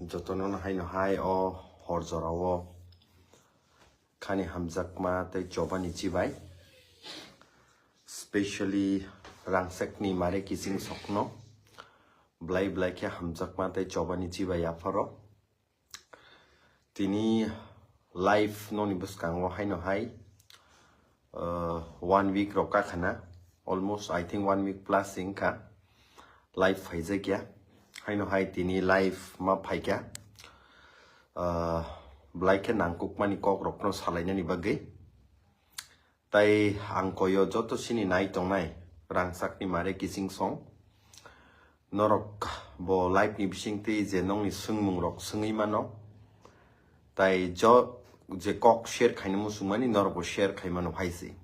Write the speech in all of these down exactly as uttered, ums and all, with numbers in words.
Jotono no haino hai o hor jorao khani hamjakma tei chobani chibai, specially Rangchakni Mare Kiching sokno blai blai khe hamjakma tei chobani chibai apharo. Tini live noni bwskango haino hai, uh, one week rok kakhana, almost I think one week plus wngkha live phaijakya. Haino hai tini live ma phaikha, uh, blai khe nangkukmani kok rokno salainani bagwi. Tai ang koyo joto sini nai tongnai Rangchakni Mare Kiching song. Norok bo live ni bisingtwi je nongni swngmung rok swngwi mano. Tai jo je kok share khaina muchungmani norok bo share khai mano hai se.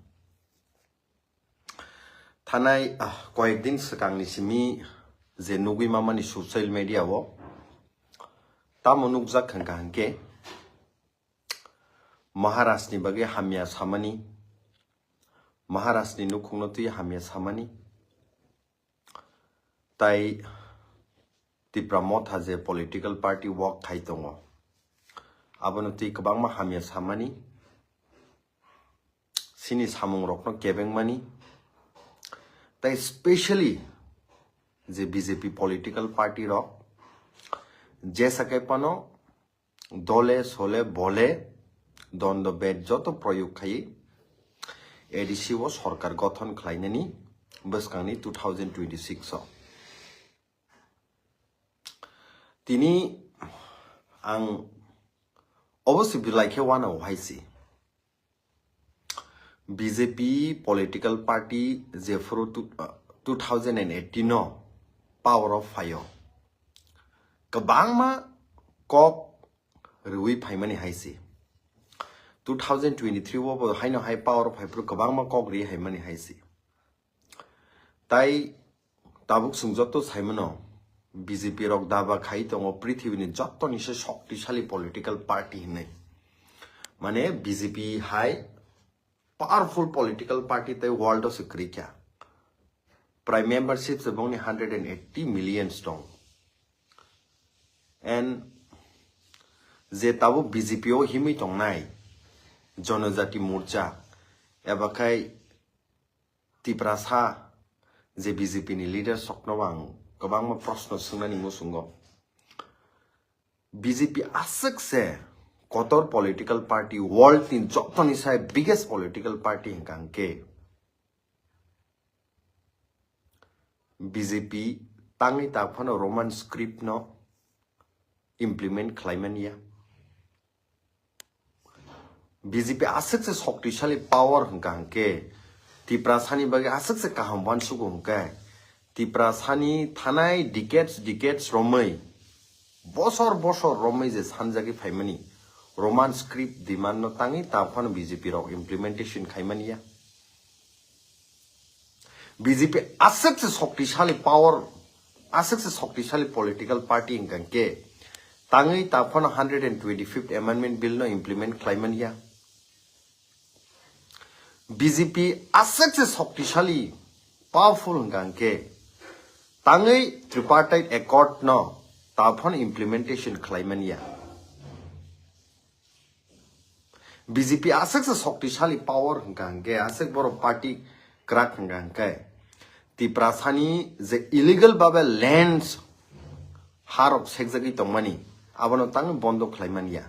Thanai, ah, koyek din swkangni simi je nugwi mamani social media o tamo nukjak hwnkha hwnkhe Maharajni bagwi hamya samani, Maharajni nukhungno twi hamya samani, tai Tipra Motha je political party work khai tongo, abono twi kwbangma hamya samani, sini samungrokno kebengmani, tai specially je B J P political party rok jesa khe phano dole sole bole dondo bed joto proyog khai A D C o sorkar gothon khlainani bwskangni two thousand twenty-six o. Tini ang obo se belai khe uanao hai se. B J P political party jephuru two, uh, two thousand and eighteen no power o phaio, kwbangma kok rwui phaimani hai se. Two thousand twenty-three o bo haino hai power o phaiphuru kwbangma kok rwui haimani hai se. Tai tabuk chwng joto saimano B J P rok daba khai tongo prithibini jottoni se shoktisali political party hinwi. Mane B J P hai powerful political party tei world o se kwrwi kha. Prai membership se bongni hundred and eighty millions tong. And je tabuk B J P o himwi tongnai Jonojati Morcha eba khai Tiprasa je B J P ni leaders rokno ang kwbangma proshno swngnani muchungo. B J P aswk se kotor political party, world ni jotoni sai biggest political party hwnkha hwnkhe B J P tangwi ta phano Roman script no implement khlaimani ya. B J P aswk se shoktisali power hwnkha hwnkhe, Tiprasani bagwi aswk se kaham uansugo hwnkhe, Tiprasani thanai decades, decades romwi, bosor bosor romwi je sanjagwi phaimani Roman script demand no tangwi ta phano B J P rok implementation khaimani ya. B J P aswk se shoktisali power, aswk se shoktisali political party hwnkha hwnkhe, tangwi ta phano hundred and twenty-fifth Amendment Bill no implement khlaimani ya. B J P aswk se shoktisali powerful hwnkha hwnkhe, tangwi Tripartite Accord no ta phano implementation khlaimani ya. B J P aswk se shoktisali power hwnkha hwnkhe, aswk borok party kwrak hwnkha hwnkhe, Tiprasani je illegal babe lands harok sekjagwi tongmani, abono tangwi bondo khlaimani ya.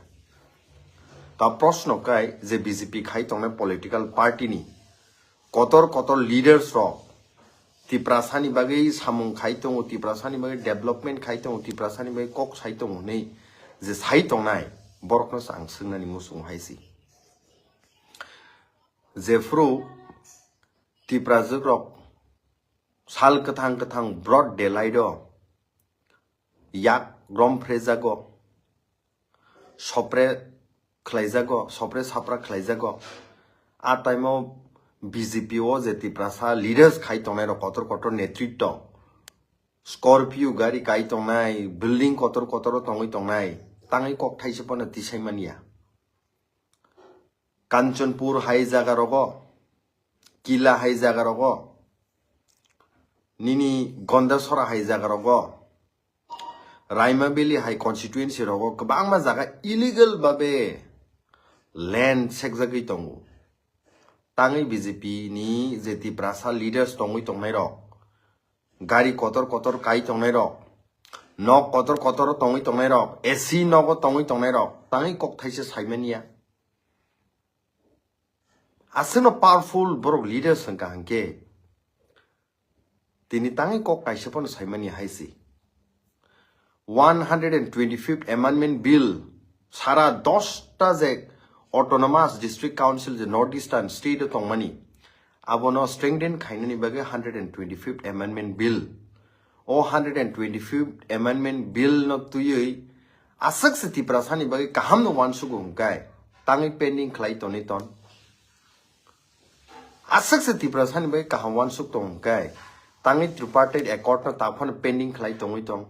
Ta proshno kai je B J P khai tongnai political party ni kotor kotor leaders rok Tiprasani bagwi samung khai tongo, Tiprasani bagwi development khai tongo, Tiprasani bagwi kok sai tongo hinwi je sai tongnai, borokno se ang swngnani muchungo hai se. Jephru Tiprajwk rok sal kwthang kwthang broad daylight o yak rom phrejago, sopre khlaijago, sopre sapra khlaijago. A time o B J P o je Tiprasa leaders khai tongnai rok kotor kotor netritto, Scorpio gari kai tongnai, building kotor kotor o tongwi tongnai, tangwi kok thaisa phano tisai manya. Kanchanpur hai jaga rogo, Kila hai jaga rogo, nini Gondasora hai jaga rogo, Raima Valley hai constituency rogo kwbangma jaga illegal babe land sekjagwi tongo. Tangwi B J P ni je Tiprasa leaders tongwi tongnai rok, gari kotor kotor kai tongnai rok, nok kotor kotor tongwi tongnai rok, A C nogo tongwi tongnai rok, tangwi kok thaisa saimaniya. Aswkno powerful borok leaders hwnkha hwnkhe tini tangwi kok kaisa phano saimani hai se. One hundred and twenty-fifth Amendment Bill sara dosta je Autonomous District Council je North Eastern State o tongmani, abono strengthen khainani bagwi hundred and twenty-fifth Amendment Bill. O hundred and twenty-fifth Amendment Bill no twiwi aswk se Tiprasani bagwi kaham no uansugo hwnkhe tangwi pending khlai tonwi ton. Aswk se Tiprasani bagwi kaham uansuk tong hwnkhe tangwi Tripartite Accord no taphano pending khlai tongwi tong.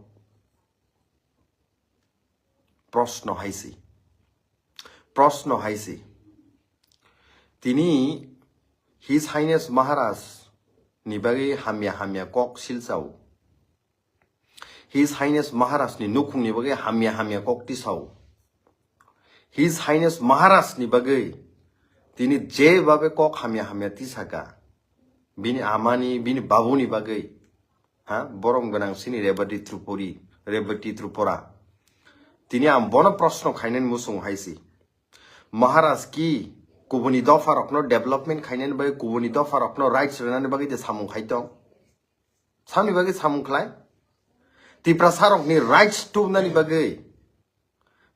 Proshno hai se. Proshno hai se. Tini His Highness Maharaj ni bagwi hamya hamya kok silchao. His Highness Maharaj ni nukhung ni bagwi hamya hamya kok tisao. His Highness Maharaj ni bagwi tini je babe kok hamya hamya tisaka. Bini amani, bini babuni bagwi. Ha, borom gwnang sini Rebati Tripuri, Rebati Tripura. Tini ang bono proshno khainani muchung hai se. Maharaj ki kubuni dopha rokno development khainani bagwi, kubuni dopha rokno rights rwnani bagwi je samung khai tong? Samni bagwi samung khlai? Tiprasa rokni rights tubnani bagwi,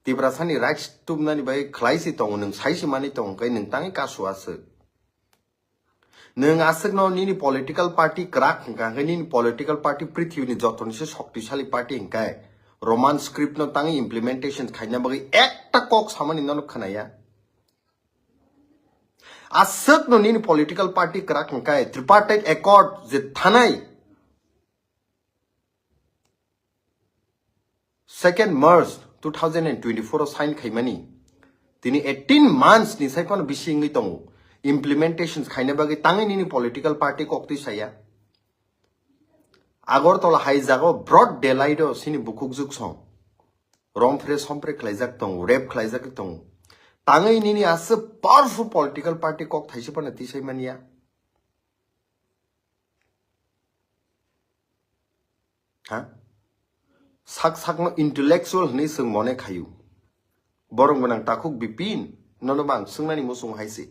Tiprasani rights tubnani bagwi khlai se tongo, nwng sai se mani tongo, hwnkhe nwng tangwi kasu aswk. Nwng aswkno nini political party kwrak hwnkha, hwnkhe nini political party prithibini jotonise shoktisali party hwnkhe Roman script no tangwi implementation khaina bagwi ekta kok samani nono khwnaya. Aswkno nini political party kwrak hwnkhe Tripartite Accord je thanai second March two thousand and twenty-four o sign khaimani, tini eighteen months ni sai phano bisi wngwi tongo implementation khaina bagwi tangwi nini political party koktwi saya. Agartala hai jaga o broad daylight o sini bukhuk juk song romphre sompre khlaijak tongo, rape khlaijak tongo. Tangwi nini aswk powerful political party kok thaisa phano tisai manya. Ha? Sak sakno intellectual hwnwi chwng mone khayu. Borom gwnang takhuk Bipin, nono bang swngnani muchung hai se.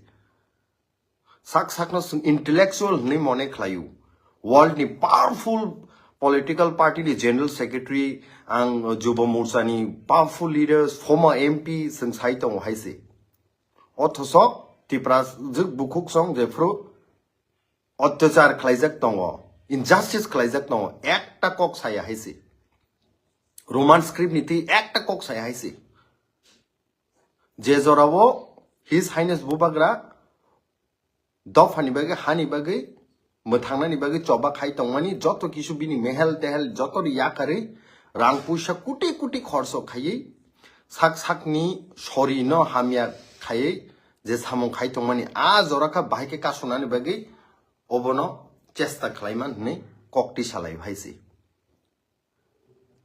Sak sakno chwng intellectual hwnwi mone khlayu. World ni powerful political party ni general secretary, ang Jubo Morcha ni powerful leaders, former M P chwng sai tongo hai se. Othoso Tipra jwk bukhuk song jephru otyachar khlaijak tongo, injustice khlaijak tongo, ekta kok saya hai se. Roman script ni twi ekta kok saya hai se. Je jorao His Highness Bubagra dophani bagwi, hani bagwi, mwthangnani bagwi choba khai tongmani, joto kisu bini mehel tehel joto ni yakarwi rang puisa kuti kuti khorso khaiwi sak sakni sori no hamya khaiwi je samung khai tongmani, a jora kha bahai khe kasunani bagwi obono chesta khlaima hwnwi kok twi salai hai se.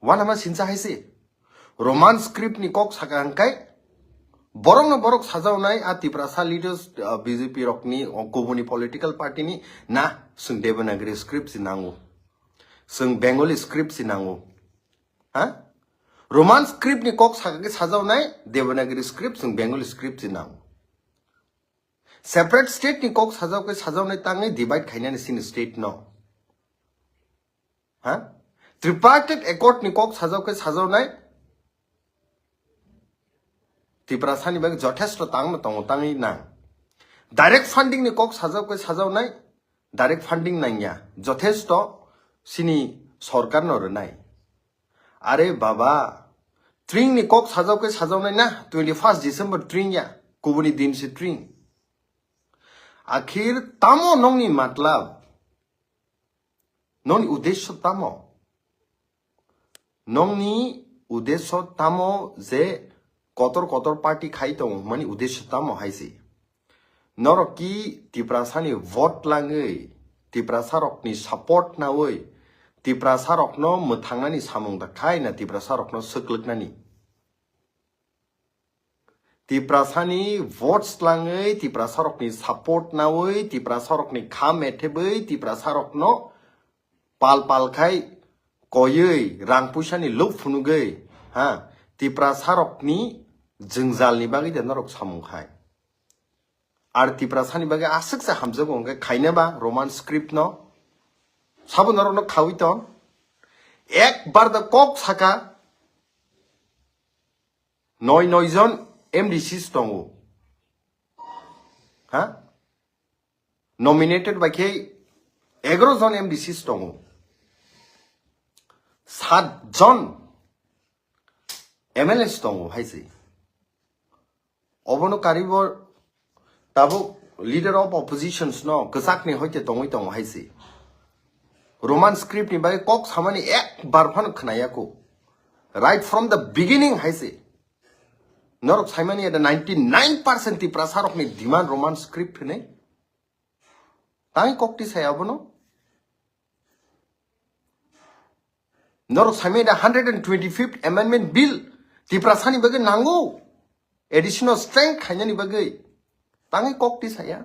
Wanama sincha hai se. Roman script ni kok saka hwnkhe borokno borok sajaonai a Tiprasa leaders, ah, B J P rokni, o kubuni political party ni na, chwng Devanagari script se nango. Chwng Bengali script se nango. Ha? Roman script ni kok saka khe sajaonai Devanagari script, chwng Bengali script se nango. Separate state ni kok sajao khe sajaonai tangwi divide khainani sini state no. Ha? Tripartite Accord ni kok sajao khe sajaonai Tiprasa ni bagwi jothesto tangno tongo, tangwi nang. Direct funding ni kok sajao khe sajaonai direct funding nangya, jothesto sini sorkar no rwnai. Are baba, tring ni kok sajao khe sajaonai na, twenty first December tring ya, kubuni din se tring. Akhir tamo nongni matlab? Nongni uddesho tamo? Nongni uddesho tamo je kotor kotor party khai tongo hwnmani uddesho tamo hai se? Norok ki Tiprasani vote langwi, Tiprasarokni support nawi, Tiprasa rokno mwthangnani samung da khai na Tiprasa rokno swklwknani? Tiprasani vote slangwi, Tiprasa rokni support nawi, Tiprasa rokni kha methebwi, Tiprasa rokno pal pal khai koywi, rang puisani luk phunugwi, ha, Tiprasa rokni jwngjalni bagwi de norok samung khai. Ar Tiprasani bagwi aswk se hamjago hwnkhe khaina ba Roman script no. Sabo norokno khawi ton. Ekbar da kok saka, noi noi jon M D Cs tongo. Ha? Nominated bai khe egaro jon M D Cs tongo. Sat jon M L As tongo hai se. Obono karibo tabuk leader of oppositions no kwchakni hoite tongwi tongo hai se. Roman script ni bagwi kok samani ekbar phano khnayaku. Right from the beginning hai se. Norok saimani ada ninety nine percent Tiprasa rokni demand Roman script hinwi. Tang kok ti saya abono. Norok saimani ada hundred and twenty-fifth Amendment Bill Tiprasani bagwi nango. Additional strength khainani bagwi. Tang kok ti saya.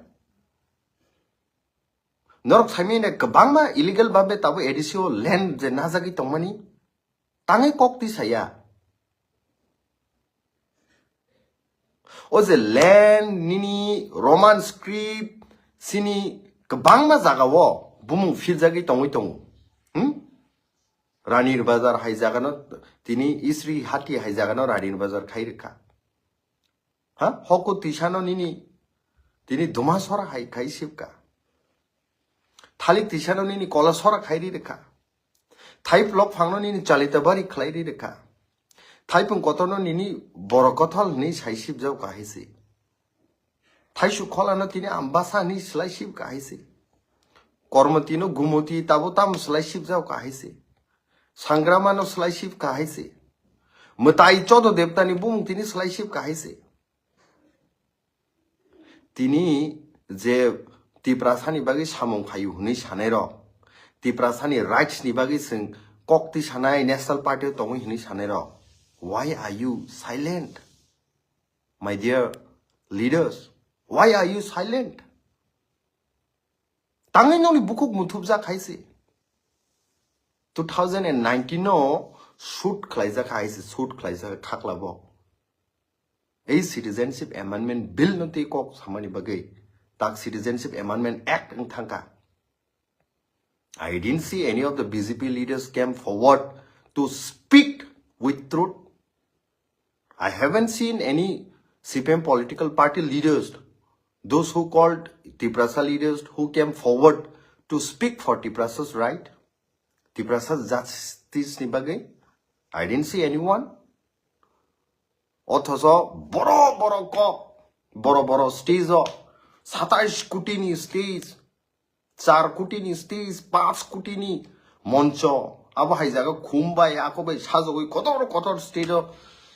Norok saimani ada kwbangma illegal babe tabo A D C o land je najagwi tongmani. Tangwi kok ti saya. O je land nini Roman script sini kwbangma jagao bumung philjagwi tongwi tongo. Hmm? Ranir Bazar hai jagano tini Isri Hati hai jagano Ranir Bazar khai rwkha. Ha? Hoko tisano nini tini Dumasora hai khai sibka. Thalik tisano nini Kolasora khai ri rwkha. Thaiplok phangno nini Chalitabari khlai ri rwkha. Thaipung kotorno nini Borokothol hinwi sai sibjak kahai se. Thaisu kholano tini Ambasa hinwi slai sib kahai se. Kormotino Gumoti tabo tamo slai sibjak kahai se. Sangramano slai sib kahai se. Mwtai Chodo Debtani bumung tini slai sib kahai se. Tini je Tiprasani bagwi samung khayu hwnwi sanairok, Tiprasani rights ni bagwi chwng kok twi sanai, National Party o tongwi hwnwi sanairok, why are you silent? My dear leaders, why are you silent? Tangwi nokni bukhuk muthupjak hai se. Two thousand and nineteen no shoot khlaijak hai se, shoot khlaijak khaklabo. Ei Citizenship Amendment Bill no tei kok samani bagwi tak Citizenship Amendment Act wng thangkha. I didn't see any of the B J P leaders came forward to speak with truth. I haven't seen any C P M political party leaders, those who called Tiprasa leaders, who came forward to speak for Tiprasa's right, Tiprasa's justice ni bagwi. I didn't see anyone. Othocho boro boro kok, boro boro stage o, satais koti ni stage, char koti ni stage, panch koti ni moncho, abo hai jaga khum bai, ako bai sajagwi kotor kotor state o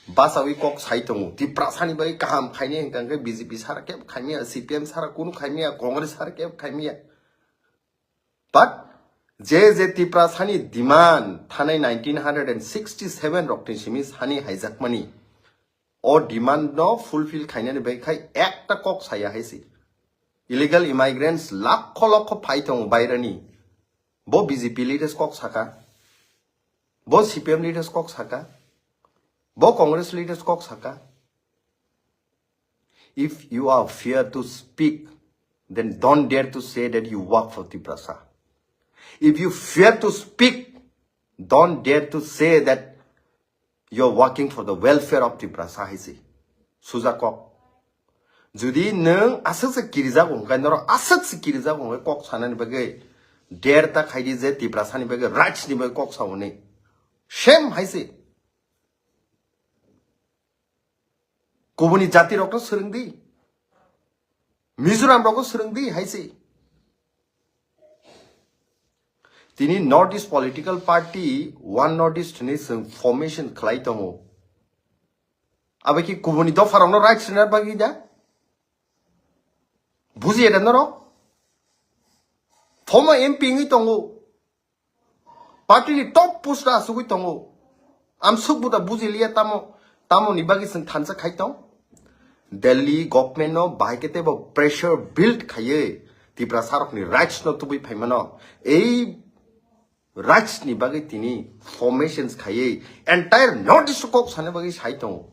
bachawi kok sai tongo. Tiprasani bai kaham khainai hwnkha hwnkhe B J P sara kebo khaimya, C P M sara kunu khaimya, Congress sara kebo khaimya. But je je Tiprasani demand thanai nineteen hundred and sixty-seven rokni simi sani haijakmani, o demand no fulfill khainani bai khai ekta kok saya hai se. Illegal immigrants lakho lakho phai tongo bairani. Bo B J P leaders kok saka. Bo C P M leaders kok saka. Bo Congress leaders kok saka. If you are fear to speak, then don't dare to say that you work for Tiprasa. If you fear to speak, don't dare to say that you are working for the welfare of Tiprasa hai se. Suja kok. Jodi nwng aswk se kirijago hwnkhe, norok aswk se kirijago hwnkhe kok sanani bagwi der ta khaidi je Tiprasani bagwi rights ni bagwi kok sauni. Shame hai se. Kubuni jati rokno swrwng di. Mizoram rokno swrwng di hai se. Tini North East political party, One North East hinwi chwng formation khlai tongo. Abo ki kubuni dopha rokno rights rwna bagwi da? Bujiya da norok? Former M P wngwi tongo. Party ni top post o asugwi tongo. Amsuk buda bujiliya tamo, tamo ni bagwi chwng thansa khai tong. Delhi government no bahai khe teibo pressure build khaiwi Tiprasa rok ni rights no tubui phaimano. Ei rights ni bagwi tini formations khaiwi entire North East kok sana bagwi sai tongo.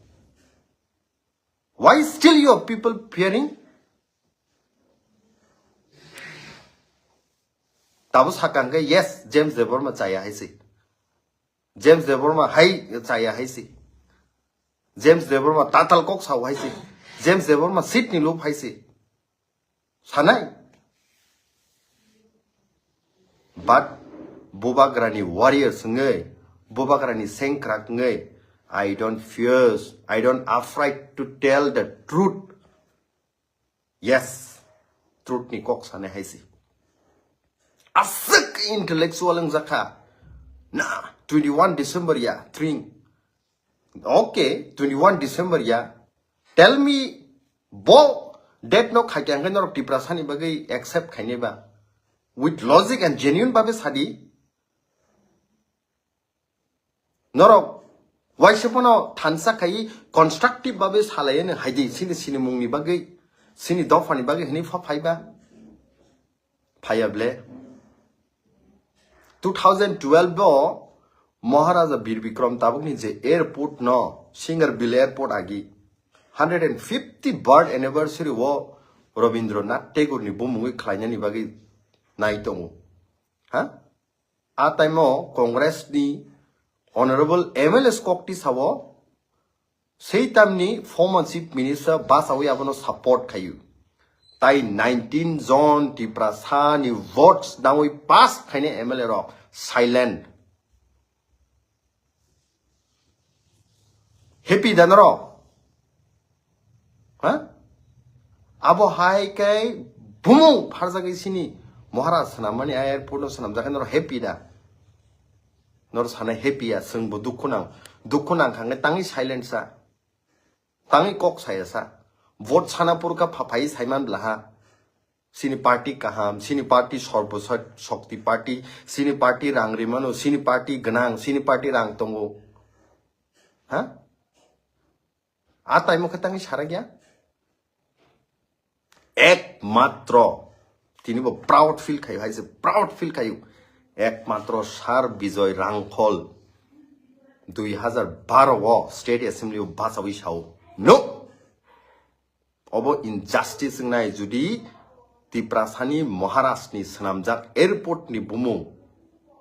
Why still your people fearing? Tabo sakang khe, yes, James Debbarma chaya hai se. James Debbarma hai chaya hai se. James Debbarma tatal kok sao hai se. James Debbarma seat ni lup hai se. Sanai. But Bubagrani warriors wngwi, Bubagrani sengkrak wngwi, I don't fear, I don't afraid to tell the truth. Yes, truth ni kok sanai hai se. Aswk intellectual wngjakha. Na, twenty-one December ya, tring. Okay, twenty-one December ya. Tell me, bo date no khaikha hwnkhe norok Tiprasa ni bagwi accept khainai ba? With logic and genuine babe sadi. Norok waisa phano thansa khai constructive babe salai no haidi sini sini mungni bagwi, sini dopha ni bagwi hini pha phaiba. Phaiya ble. Two thousand twelve o Maharaja Bir Bikram tabukni je airport no, Singarbil airport agi, hundred and fifty birth anniversary o Rabindranath Tagore ni bumungwi khlainani bagwi nai tongo. Ha? A time o Congress ni honorable M L As kokti sao, Sei tamni former chief minister basawi abono support khayu. Tai nineteen jon Tiprasa ni votes dawi pass khaine M L A rok silent. Happy da norok? Ha? Abo hai kai bumung pharjagwi sini Maharaj swnam mani airport no swnam jakhe norok happy da? Nor sana happy ya, chwng bo dukhu nang. Dukhu nang kha hwnkhe tangwi silent sa. Tangwi kok saya sa. Vote sana purka phaphai saiman blaha. Sini party kaham, sini party sorbo shokti party, sini party rang rimano, sini party gwnang, sini party rang tongo. Ha? A taimo khe tangwi sarakya? Ekmatro tini bo proud feel khayo, hai se proud feel khayo. Ekmatro Sir Bijoy Rangkhol dui hazar baro o State Assembly o bachawi sao. No! Obo injustice wngnai judi Tiprasani Maharaj ni swnamjak airport ni bumung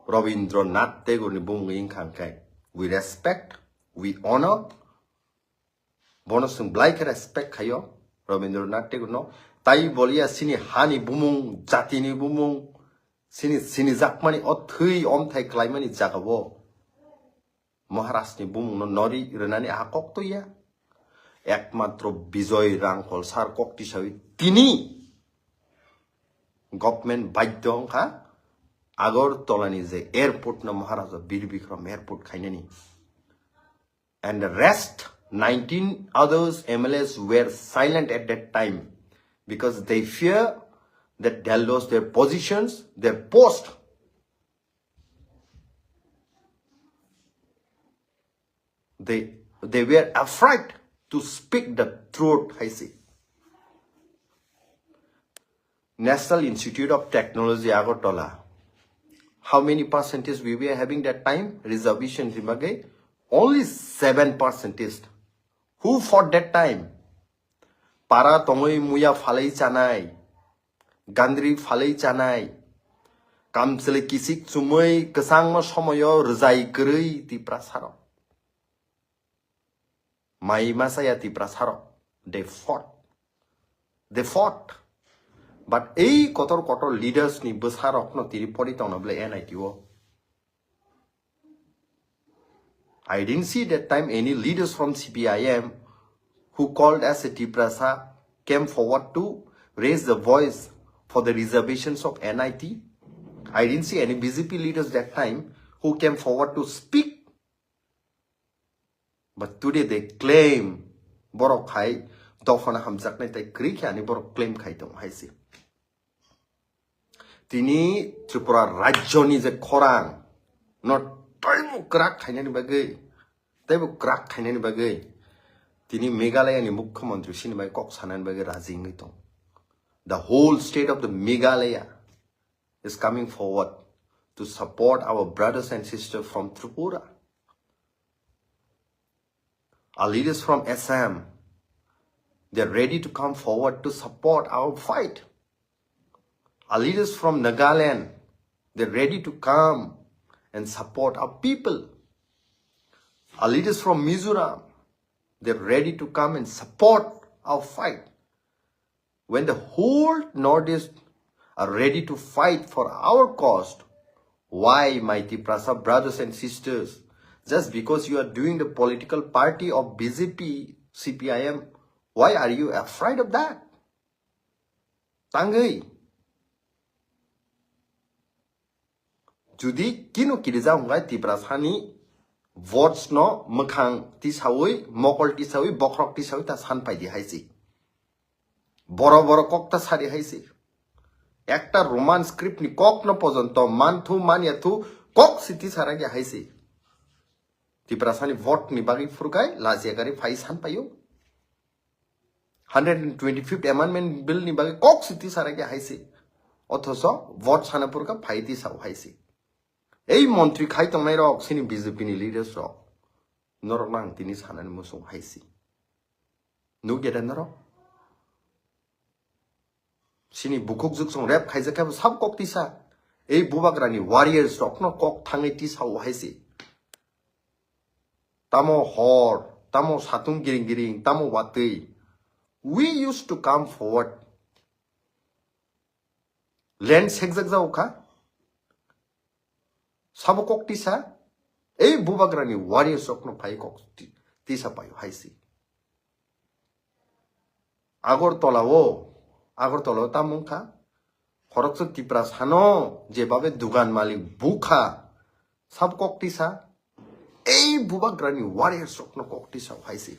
Rabindranath Tagore ni bumung wngkha hwnkhe. We respect, we honor, Bono chwng belai khe respect khaio Rabindranath Tagore no. Tai boliya sini hani bumung, jatini bumung, sini, sini jakmani o thwi omthai klaimani jagao Maharaj ni bumung no nori rwnani aha kok toya. Ekmatro Bijoy Rangkhol sir kok tisawi tini government badhyo wngkha Agartala ni je airport no Maharaja Bir Bikram airport khainani. And the rest, nineteen others M L As were silent at that time because they fear that they'll lose their positions, their post. They, they were afraid to speak the truth, hai se. National Institute of Technology Agartala. How many percentage we were having that time? Reservation rimagwi only seven percentage. Who fought that time? Para tongwi muya phalwi chanai, gandri phalwi chanai, kamchwlwi kisik chumwi kwchangma somoyo rwjai kwrwi Tiprasarok. Mai masa ya Tiprasarok. They fought. They fought. But ei kotor kotor leaders ni bwsarokno tini pori tongna bwle N I T o. I didn't see that time any leaders from C P I M who called as a Tiprasa came forward to raise the voice for the reservations of N I T. I didn't see any B J P leaders that time who came forward to speak. But today they claim, borok hai dophano hamjaknai tai kwrwi khe ani borok claim khai tongo hai se. Tini Tripura rajyoni je khorang, No taibo kwrak khainani bagwi, taibo kwrak khainani bagwi tini Meghalaya ni mukhyamantri sini bai kok sanani bagwi raji wngwi tong. The whole state of the Meghalaya is coming forward to support our brothers and sisters from Tripura. Our leaders from Assam, they're ready to come forward to support our fight. Our leaders from Nagaland, they're ready to come and support our people. Our leaders from Mizoram, they're ready to come and support our fight. When the whole Northeast are ready to fight for our cause, why, my Tiprasa brothers and sisters, just because you are doing the political party of B J P, C P I M, why are you afraid of that? Tangwi. Judi kino kirija hwnkhai Tiprasani votes no mwkhang tisawi, mokol tisawi, bokhorok tisawi ta san phaidi hai se. Boro boro kok ta sari hai se. Ekta Roman script ni kok no pojonto manthu manyathu kok si tisaragi hai se. Tiprasani vote ni bagwi phurkhai lajiakari phai san paio. Hundred and twenty-fifth Amendment Bill ni bagwi kok si tisaragi hai se. Othoso vote sana phurkha phai tisao hai se. Ei montri khai tongnai rok sini B J P ni leaders rok. Norok nang tini sanani musung hai se. Nukya da norok? Sini bukhuk juksong rep khaijak khe bo sab kok tisa. Ei bubagrani warriors rokno kok thangwi tisao hai se. Tamo hor, tamo satung giring giring, tamo watwi. We used to come forward. Land sekjak jao kha. Sabo kok tisa. Ei bubagrani warriors rokno phai kok ti-, tisa paio hai se. Agartala o, Agartala o tamo wngkha. Khoroksa Tiprasano jebabe dugan malik bukha. Sab kok tisa. Ei bubagrani warriors rokno kok tisa hai se.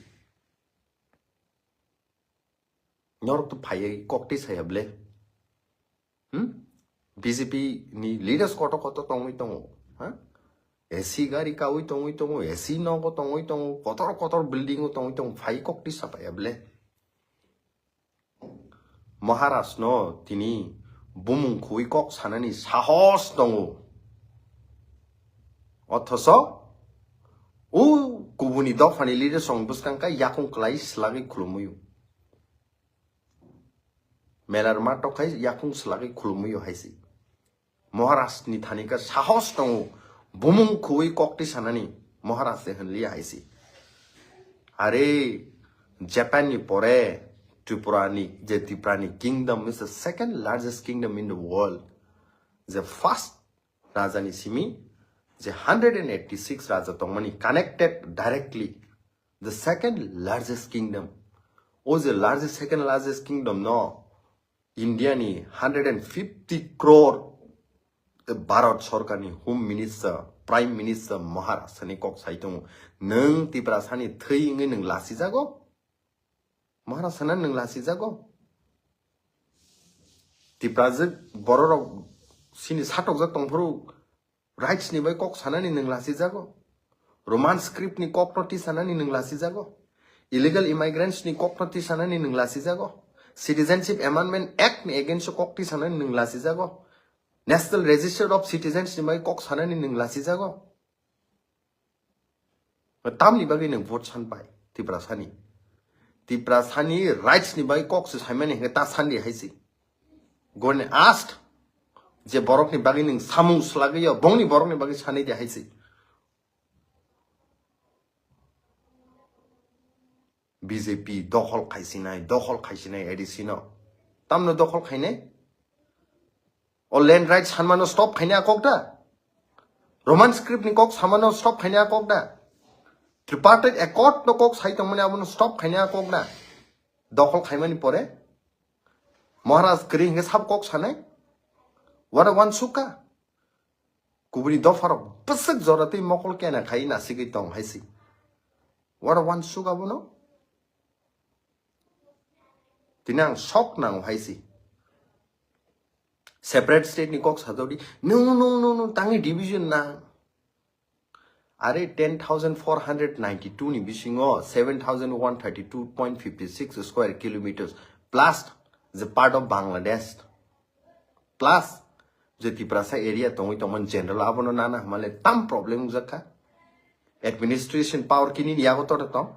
Norok to phaiwi kok tisa ya ble. Hmm? B J P ni leaders koto koto tongwi tongo. Ha? A C gari kawi tongwi tongo, A C nogo tongwi tongo, kotor kotor building o tongwi tongo, phai kok tisa paiya ble. Maharaj no tini bumung khui kok sanani sahos tongo. Othoso o kubuni dophani leaders rok bwskang khe yakung kwlai slagwi khulumwi. Melarma tokhai yakung slagwi khulumwi hai se. Maharaj ni thani khe sahos tongo, bumung khui kok tisanani Maharaj se hwnliya hai se. Are Japan ni pore Tripura ni, je Tripura ni kingdom is the second largest kingdom in the world. Je first raja ni simi je hundred and eighty-six raja tongmani connected directly the second largest kingdom. O je largest, second largest kingdom no India ni hundred and fifty crore Bharat Sarkar ni Home Minister, Prime Minister Maharashtra ni kok sai tongo. Nwng Tiprasa ni thwi wngwi nwng lasijago? Maharashtra na nwng lasijago? Tiprajwk bororok sini satokjak tongphuru rights ni bai kok sanani nwng lasijago? Roman script ni kok no tisanani nwng lasijago? Illegal immigrants ni kok no tisanani nwng lasijago? Citizenship Amendment Act ni against o kok tisanani nwng lasijago? National Register of Citizens ni bai kok sanani nwng lasijago? Tamni bagwi nwng vote san pai Tiprasani? Tiprasani rights ni bagwi kok se saimani hwnkhe ta sandi hai se. Gone asked je borokni bagwi nwng samung swlagwi yo, bongni borokni bagwi sanai di hai se. B J P dokhol khaisinai, dokhol khaisinai A D C no. Tamno dokhol khainai? O land rights sanmano stop khainai a kok da? Roman script ni kok samano stop khainai a kok da? Tripartite accord no kok sai tongmani abono stop khainai a kok da? Dokhol khaimani pore Maharaj kwrwi hwnkhe sab kok sanai? What a one suka. Kubuni dopharok bwswk jora tei mokol kena khai nasigwi tong hai se. What a one suka bono. Tini ang shock nango hai se. Separate state ni kok sajodi. No, no, no, no, tangni division nang. Are ten thousand four hundred ninety two ni bisingo seven thousand one thirty two point fifty six square kilometers plus the part of Bangladesh plus je Tiprasa area tongwi tongmani general abono nana hwnmale tam problem wngjakha. Administration power kini ni yago tor tong,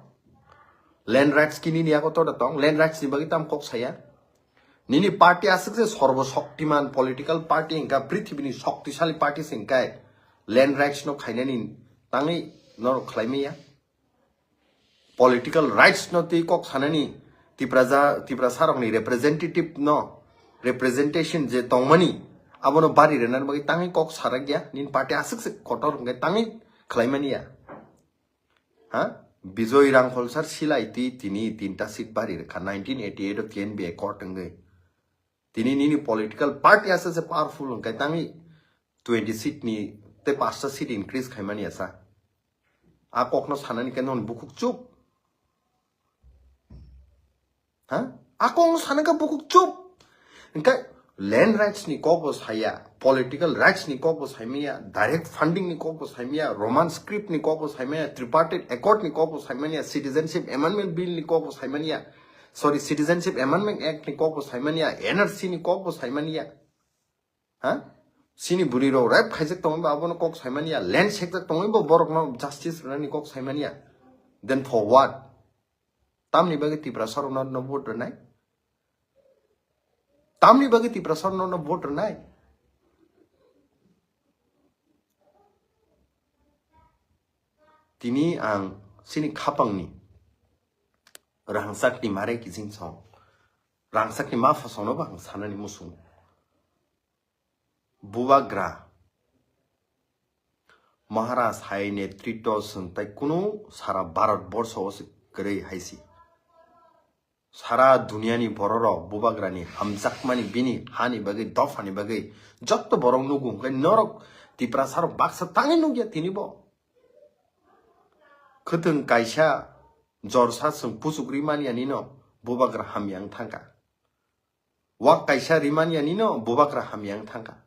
land rights kini ni yago tor tong, land rights ni bagwi tam kok saya. Nini party aswk se sorbo shoktiman political party hwnkha, prithibini shoktisali party se hwnkhe land rights no khainani tangwi norok khlai maya. Political rights no tei kok sanani Tipraja, Tiprasa rokni representative no representation je tongmani abono bari rwnani bagwi tangwi kok sarakya, nini party aswk se kotor hwnkhe tangwi khlai mani ya. Ha? Bijoy Rangkhol sir silai twi tini tinta seat bari rwkha nineteen eighty eight o K N B accord wngwi. Tini nini political party aswk se powerful hwnkhe tangwi twenty seat ni tei pasta seat increase khaimani asa. A kokno sanani khe non bukhuk chup. Ha? A kokno sanani khe bukhuk chup. Hwnkhe land rights ni kok bo saya, political rights ni kok bo saimaya, direct funding ni kok bo saimaya, Roman script ni kok bo saimaya, tripartite accord ni kok bo saimaya, citizenship amendment bill ni kok bo saimaya, sorry, citizenship amendment act ni kok bo saimaya, N R C ni kok bo saimaya. Ha? Sini bwrwi rok rape khaijak tongwi bo abono kok saimani ya, land sekjak tongwi bo borokno justice rwnani kok saimani ya. Then for what? Tamni bagwi Tiprasa rokno no vote rwnai? Tamni bagwi Tiprasa rokno no vote rwnai? Tini ang sini khapangni rangchakni mare kijing song, rangchakni ma phasongno bo ang sanani muchungo. Bubagra Maharaj hai netritto chwng tai kunu sara Bharat borsho o se kwrwi hai si. Sara duniani bororok Bubagrani hamjakmani bini hani bagwi, dophani bagwi jotto borok nugo, hwnkhe norok Tiprasarok baksa tangwi nukya tini bo. Khwtwng kaisa jorsa chwng puchuk ri manya nino Bubagra hamya wng thangkha. Wak kaisa rimani anino Bubagra hamya wng thangkha.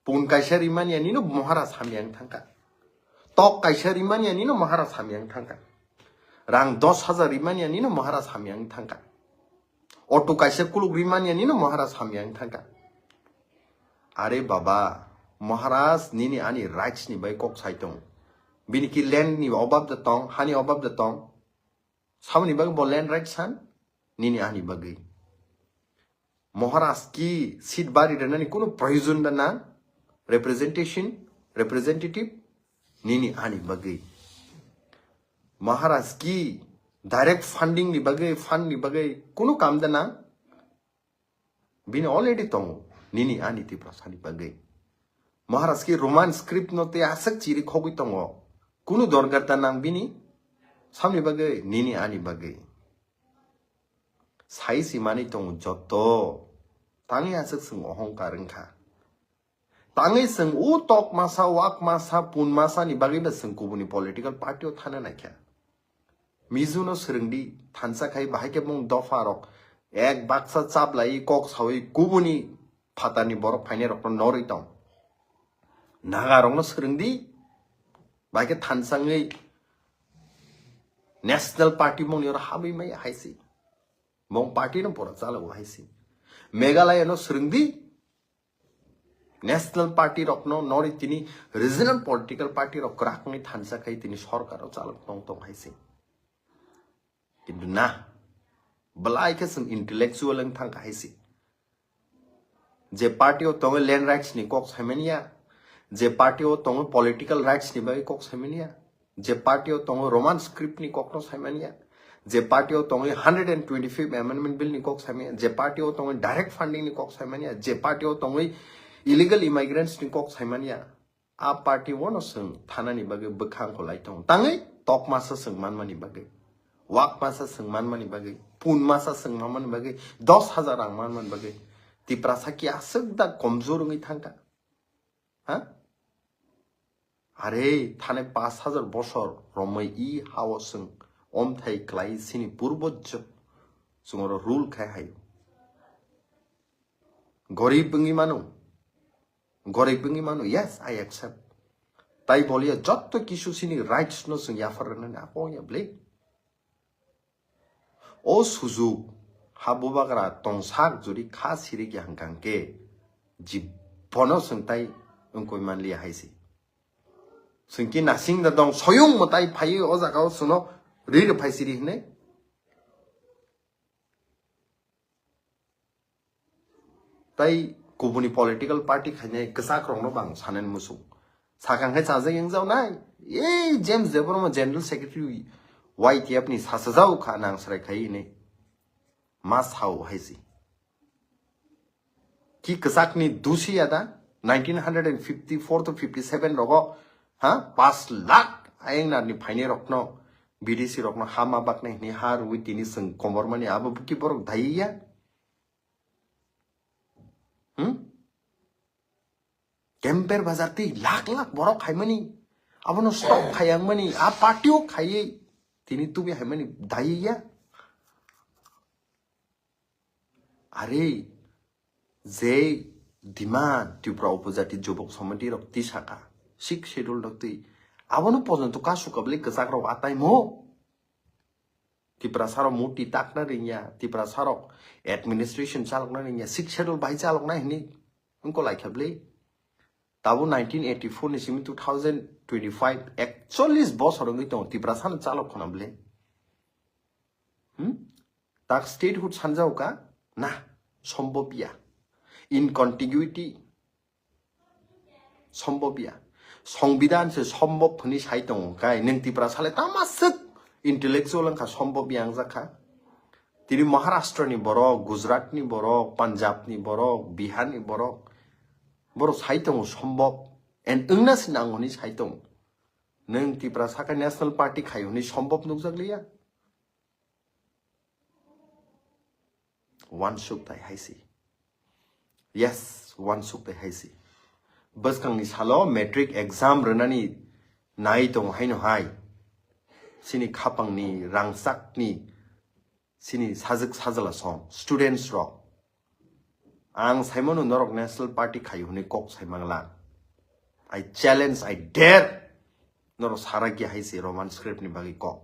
Pun kaisa rimani anino Maharaj hamya wng thangkha. Tok kaisa rimani anino Maharaj hamya wng thangkha. Rang dos hajar rimani anino Maharaj hamya wng thangkha. Auto kaisa kuluk rimani anino Maharaj hamya wng thangkha. Are baba, Maharaj nini ani rights ni bai kok sai tong. Bini ki land ni obab da tong, hani obab da tong. Saboni bagwi bo land right san? Nini ani bagwi. Maharaj ki seat bari rwnani kunu proyojon da nang? Representation, representative? Nini ani bagwi. Maharaj ki direct funding ni bagwi, fund ni bagwi kunu kam da nang? Bini already tongo, nini ani Tiprasani bagwi. Maharaj ki Roman script no tei aswk chiri khogwi tongo. Kunu dorgar ta nang bini? Samni bagwi, nini ani bagwi. Sai si mani tongo joto. Tangwi aswk chwng ohongkar wngkha. Tangwi chwng o tok masa, wak masa, pun masa ni bagwi ba chwng kubuni political party o thana naikha. Mizu no swrwng di, thansa khai bahai khe bong dopha rok ek baksa chaplai kok sawi kubuni phatarni borok phainai rok no norwi tong. Naga rok no swrwng di, bahai khe thansa wngwi National Party bongni oro habwi mai hai si. Bong party no pura chalago hai si. Meghalaya no swrwng di, National Party rokno nori tini regional political party rok kwrak wngwi thansa khai tini sorkar o chalok tong tong hai se. Kintu na, belai khe chwng intellectual wng thang kha hai se. Je party o tongo land rights ni kok saimani ya, je party o tongo political rights ni bagwi kok saimani ya, je party o tongo Roman script ni kok no saimani ya, je party o tongo hundred and twenty-fifth amendment bill ni kok saimani ya, je party o tongo direct funding ni kok saimani ya, je party o tongo illegal immigrants ni kok saimani ya, a party o no chwng thanani bagwi bwkhang kholai tongo. Tangwi tok masa chwng manmani bagwi, wak masa chwng manmani bagwi, pun masa chwng manmani bagwi, dos hajar rang manmani bagwi. Tiprasa ki aswk da komjor wngwi thangkha? Ha? Are, thane pash hajar bosor romwi i hao chwng omthai klai sini purbo chwng oro rule khai hayo. Gorib wngwi mano. Gorib wngwi mano. Yes, I accept. Tai boliya jotto kisu sini rights no chwng yaphar rwnani abo ya bwle. O sujuk ha bubagra tongsak jodi kha siri ya hwnkha hwnkhe jibono chwng tai wngkoi manliya hai se. Chwng ki nasing da dong soyung mwtai phaiwi o jaga o chwngno ri rw phai siri hinwi. Tai kubuni political party khainai kwchak rokno bang sanani muchung. Sakang khe chajak yang jawnai. Ei James Debbarma General Secretary Y T F ni sasajao kha nang srai khai hinwi. Ma sao hai si. Ki kwchak ni dusi ya da nineteen hundred and fifty-four to fifty-seven rogo ha paanch lakh ayeng nar ni phainai rokno B D C rokno ha ma baknai hinwi ha rwi tini chwng komor mani abo ki borok dai ya? Hmm? Kemper bazar twi lakh lakh borok khaimani. Abono stop khayang mani. A party o khaiwi tini tubi haimani dai ya. Are, je demand Tripura Upajati Jubok Samiti rok tisaka. Sixth Schedule rok twi. Abono pojonto kasu kabli kwchak rok atai mo. Tiprasa rok muti takna ringya, Tiprasa rok administration chalokna ringya, Sixth Schedule bai chalokna hinwi wngko laikha bwle. Tabo nineteen eighty-four ni simi two thousand twenty-five, ekchollis bosor wngwi tongo, Tiprasa no chalok khona bwle. Hmm? Tak statehood sanjao ka? Na, sombobya. In contiguity, sombobya. Songbidan se sombob hwnwi sai tongo kai, nwng Tiprasa le tama swk intellectual wngkha sombobya wngjakha. Tini Maharashtra ni borok, Gujarat ni borok, Punjab ni borok, Bihar ni borok, borok sai tongo sombob. And wngna se nango hwnwi sai tongo. Nwng Tiprasa khe National Party khai hwnwi sombob nukjakliya. Wansuk tai hai si. Yes, wansuk tai hai si. Bwskangni salo matric exam rwnani nai tongo haino hai. Chini khapangni rangchakni chini sajwk sajla song students rok. Ang saimano norok National Party khai hwnwi kok sai mangla. I challenge, I dare. Norok sarakya hai si Roman script ni bagwi kok.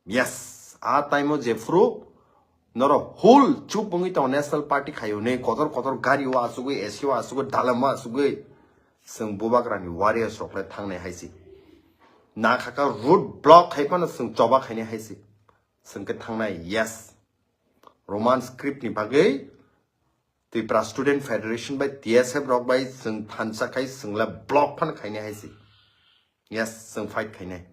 Yes, a time o jephru norok whole chup wngwi tongo National Party khai hwnwi kotor kotor gari o achugwi, A C o achugwi, dalam o achugwi. Chwng bubagrani warriors rok le thangnai hai si. Na khaka road block khai phano chwng choba khainai hai si. Chwng khe thangnai, yes. Roman script ni bagwi Tripura Student Federation bai T S F rok bai chwng thansa khai chwng le block phan khainai hai si. Yes, chwng fight khainai.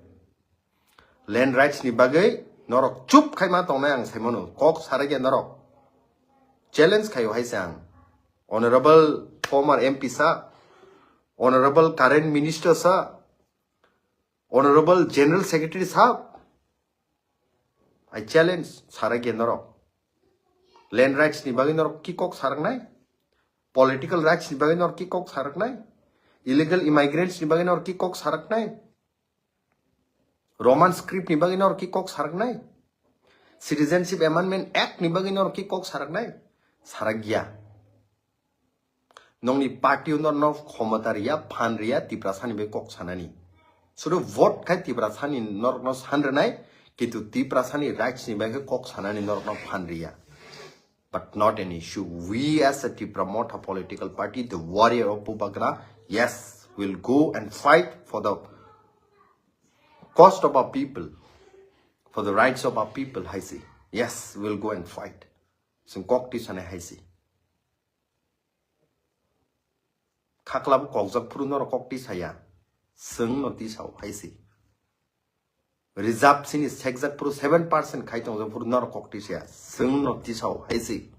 Land rights ni bagwi norok chup khai ma tongnai ang saimano. Kok sarakya norok. Challenge khaio hai se ang. Honorable former M P sa, Honorable current minister sa, Honorable General Secretary sahab, I challenge sarakya norok. Land rights ni bagwi norok ki kok saraknai? Political rights ni bagwi norok ki kok saraknai? Illegal immigrants ni bagwi norok ki kok saraknai? Roman script ni bagwi norok ki kok saraknai? Citizenship Amendment Act ni bagwi norok ki kok saraknai? Sarakya. Nongni party o norokno khomota riya, phan riya, Tiprasani bai kok sanani. Sudu vote khai Tiprasani norokno san rwnai, kintu Tiprasani rights ni bai khe kok sanani norokno phan riya. But not an issue. We as a Tipra Motha political party, the warrior of Bubagra, yes, will go and fight for the cost of our people, for the rights of our people, hai se. Yes, we'll go and fight. Chwng kok tisanai hai se. Khaklabo kokjak phuru norok kok tisaya. Chwng no tisao hai se. Reserve sini sekjak phuru seven percent khai tongjak phuru norok kok tisaya. Chwng no tisao hai se.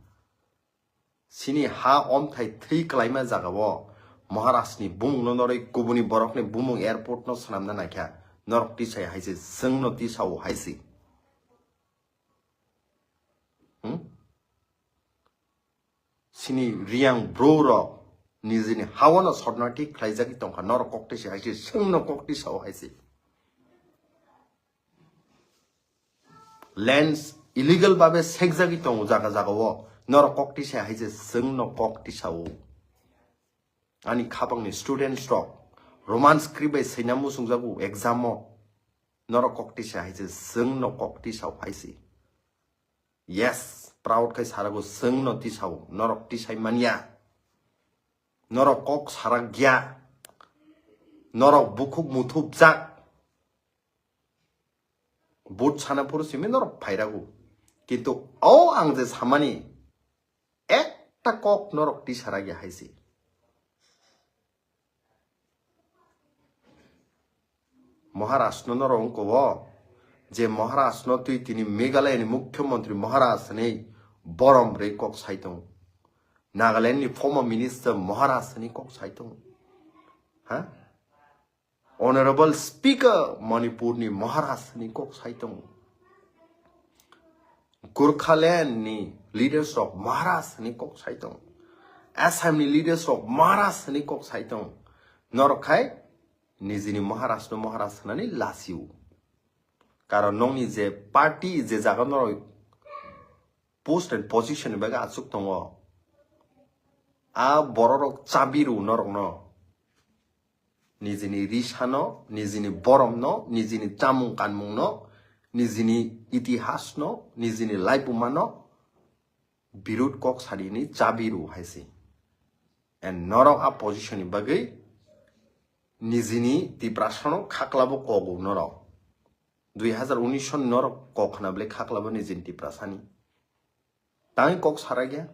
Sini ha omthai thwi kwlaima jagao Maharaj ni bumung no norwi kubuni borok ni bumung airport no swnamna naikha. Norok tisaya hai se. Chwng no tisao hai se. Hmm? Sini riyang bro rok nijini hawano sotna thik khlaijagwi tongkha, norok kok twi se hai se, chwngno kok twi sao hai se. Lands illegal babe sekjagwi tongo jaga jagao, norok kok twi se hai se, chwngno kok twi sao. Ani khapangni students rok, Roman script bai sina musungjago exam o. Norok kok tisa hai se, chwng no kok tisa hai se. Yes, proud khai sarago, chwng no tisao, norok tisai manya. Norok kok sarak gya. Norok bukhuk muthupjak. But sana phuru simi norok phairago. Kintu o ang je samani ekta kok norok tisara gya hai se. Maharaj no norok wngkha o, je Maharaj no twi tini Meghalaya ni Mukhyamantri Maharaj hinwi borom rwi kok sai tongo. Nagaland ni former minister Maharaj hinwi kok sai tongo. Ha? Honorable Speaker Manipur ni Maharaj hinwi kok sai tongo. Gurkhaland ni leaders rok Maharaj hinwi kok sai tongo. Assam ni leaders rok Maharaj hinwi kok sai tongo. Norok khai nijini Maharaj no Maharaj hinani lasio. Karon nokni je party je jaga norok post and position ni bagwi achuk tongo. A bororok chabiru norokno. Nijini risano, nijini boromno, nijini chamung kanmungno, nijini itihasno, nijini laibumano birut kok sanini chabiru hai se. And norok a position ni bagwi nijini Tiprasano khaklabo kogo norok. Dui hazar unis son norok kok khna bwle khaklabo nijini Tiprasani. Tangwi kok sarakya.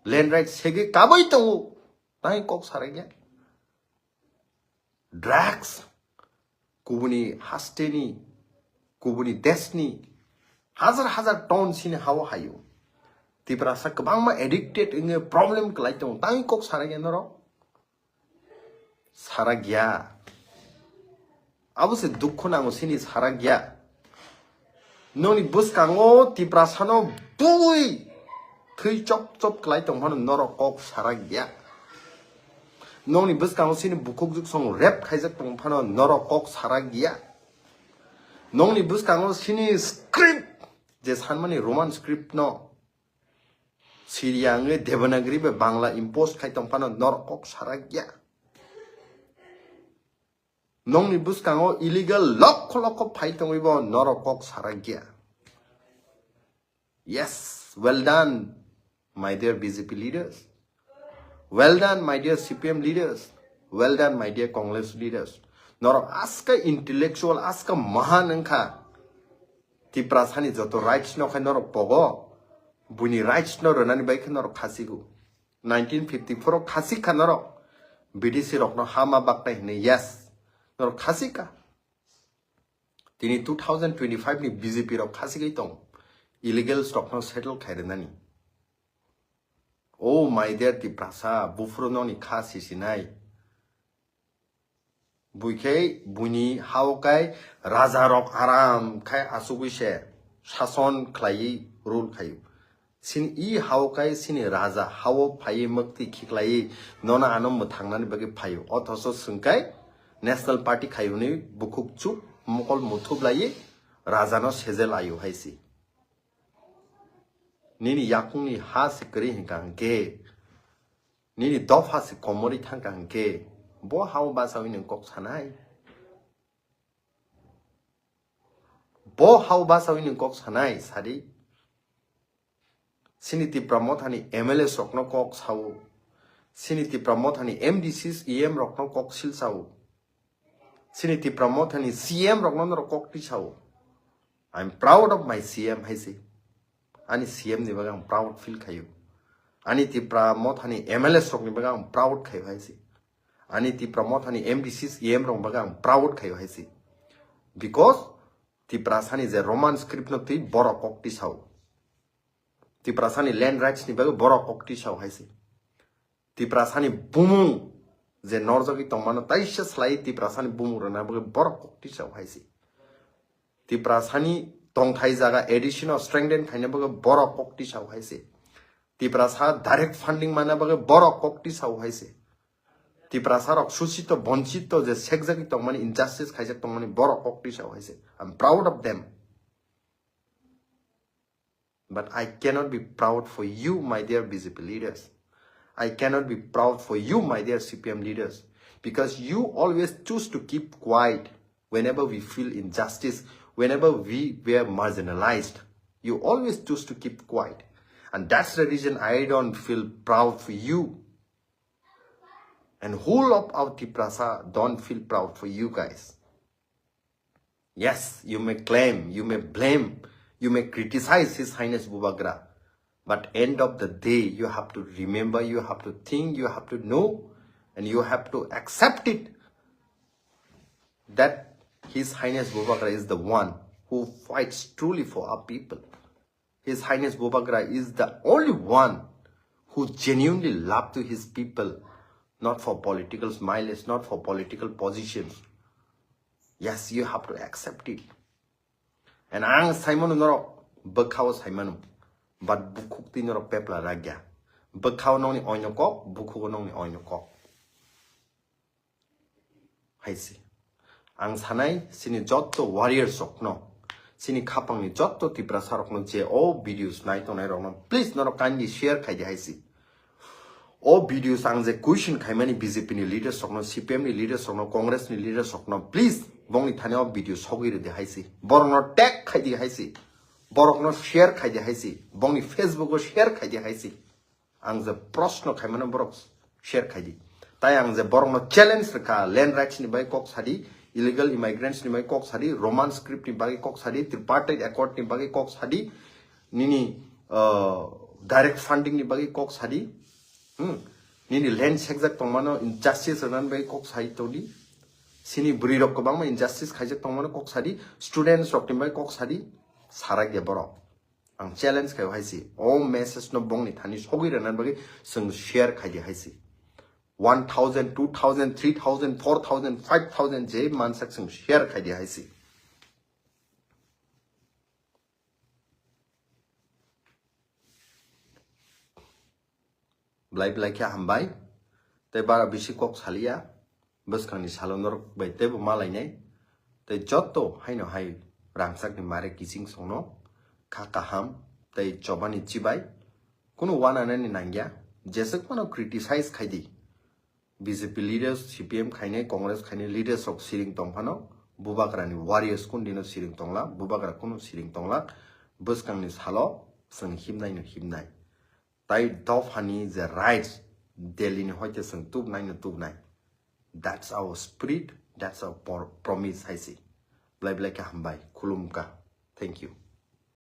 Land right segwi kabui tongo. Tangwi kok sarakya. Drugs. Kubuni hasteni, kubuni desni. Hazar hazar ton sini hao hayo. Tiprasa kwbangma addicted wngwi problem kwlai tongo. Tangwi kok sarakya norok. Sarakya. Abo se dukhu nango sini sarakya. Noni bwskango Tiprasano bui thwi chop chop kwlai tong phano norok kok sarakya. Noni bwskango sini bukhuk juksong rep khaijak tong phano norok kok sarakya. Noni bwskango sini script je sanmani Roman script no Syria wngwi Devanagari bai Bangla impose khai tong phano norok kok sarakya. Nokni bwskango illegal lokho lokho phai tongwi bo norok kok sarakya. Yes, well done, my dear B J P leaders. Well done, my dear C P M leaders. Well done, my dear Congress leaders. Norok aska intellectual, aska mahan wngkha. Tiprasani joto rights no khai norok pogo. Buini rights no rwnani bai khe norok khasigo. Nineteen fifty-four o khasik kha norok. B D C rokno hama baknai hinwi, yes. Norok khasik kha. Tini two thousand twenty-five ni B J P rok khasigwi tong. Illegals rokno settle khai rwnani. Oh my dear Tiprasa, buphuru nokni kha sisinai. Buikhai buini hao kai raja rok aram khai asugwi se sason khlaiwi rule khaio. Sini i hao kai sini raja hao phaiwi mwktwi khiklaiwi nono ano mwthangnani bagwi phaio. Othoso swngkai National Party khai hwnwi bukhuk chuk mokol muthup laiwi raja no sejel aio hai si. Nini yakungni ha se kwrwi hinkha hinkhe, nini dopha se komorwi thangkha hinkhe, bo hao bachawi nwng kok sanai? Bo hao bachawi nwng kok sanai, sadi? Sini Tipra Mothani M L As rokno kok sao. Sini Tipra Mothani M D Cs, E M rokno kok sil sao. Sini Tipra Mothani C M rokno norok kok twi sao. I'm proud of my C M hai se. Ani C M ni bagwi ang proud feel khaio. Ani Tipra Mothani M L As rokni bagwi ang proud khaio hai se. Ani Tipra Mothani M D Cs, E M rokni bagwi ang proud khaio hai se. Because Tiprasani je Roman script no twi borok kok twi sao. Tiprasani land rights ni bagwi borok kok twi sao hai se. Tiprasani bumung je norjagwi tongmano taisa slai Tiprasani bumung rwna bagwi borok kok twi sao hai se. Tiprasani tongthai jaga addition o strengthen khaina bagwi borok kok twi sao hai se. Tiprasa direct funding mana bagwi borok kok twi sao hai se. Tiprasa rok susito bonchito je sekjagwi tongmani, injustice khaijak tongmani borok kok twi sao hai se. I'm proud of them. But I cannot be proud for you, my dear B J P leaders. I cannot be proud for you, my dear C P M leaders, because you always choose to keep quiet whenever we feel injustice, whenever we were marginalized. You always choose to keep quiet. And that's the reason I don't feel proud for you. And whole of our Tiprasa don't feel proud for you guys. Yes, you may claim, you may blame, you may criticize His Highness Bubagra. But end of the day, you have to remember, you have to think, you have to know, and you have to accept it that His Highness Bubagra is the one who fights truly for our people. His Highness Bubagra is the only one who genuinely love to his people, not for political mileage, not for political position. Yes, you have to accept it. And ang saimano norok bwkhao saimano, but bukhuk twi norok pepla ragya. Bwkhao nongni oino kok, bukhugo nongni oino kok. Haisi. Ang sanai sini jotto warriors rokno, sini khapangni jotto Tiprasa rokno je o videos nai tongnai rokno, please norok kindly share khaidi haisi. O videos ang je question khaimani B J P ni leaders rokno, C P M ni leaders rokno, Congress ni leaders rokno, please bongni thani o video sogwi rwdi haisi. Borokno tag khaidi haisi. Borokno share khaidi haisi. Bongni Facebook o share khaidi haisi. Ang je proshno khaimano borok share khaidi. Tai ang je borokno challenge rwkha, land rights ni bagwi kok sadi, illegal immigrants ni bagwi kok sadi, Roman script ni bagwi kok sadi, tripartite accord ni bagwi kok sadi, nini, uh, direct funding ni bagwi kok sadi. Hmm. Nini land sekjak tongmano injustice rwnani bagwi kok sai tongdi. Sini bwrwi rok kwbangma injustice khaijak tongmano kok sadi, students rok ni bagwi kok sadi, sarak ya borok. Ang challenge khaio haisi. O message no bongni thani sogwi rwnani bagwi chwng share khaidi haisi. One thousand, two thousand, three thousand, four thousand, five thousand je mansak chwng share khaidi haisi. Blai blai khe hambai. Tei bara bisi kok saliya. Bwskangni salo norok bai teibo malainai. Tei jotto haino hai rangchakni mare kiching songno kha kaham tei chobani chibai. Kunu wananani nangya. Jeswk phano criticize khaidi. B J P leaders, C P M khainai, Congress khainai leaders rok siring tongphano, Bubagrani warriors kundino siring tongla, Bubagra kunu siring tongla, bwskangni salo chwng himnaino himnai. Tai dophani je rights Delhi ni hoite chwng tubnaino tubnai. That's our spirit, that's our por-, promise haisi. Blai blai khe hambai, khulumkha. Thank you.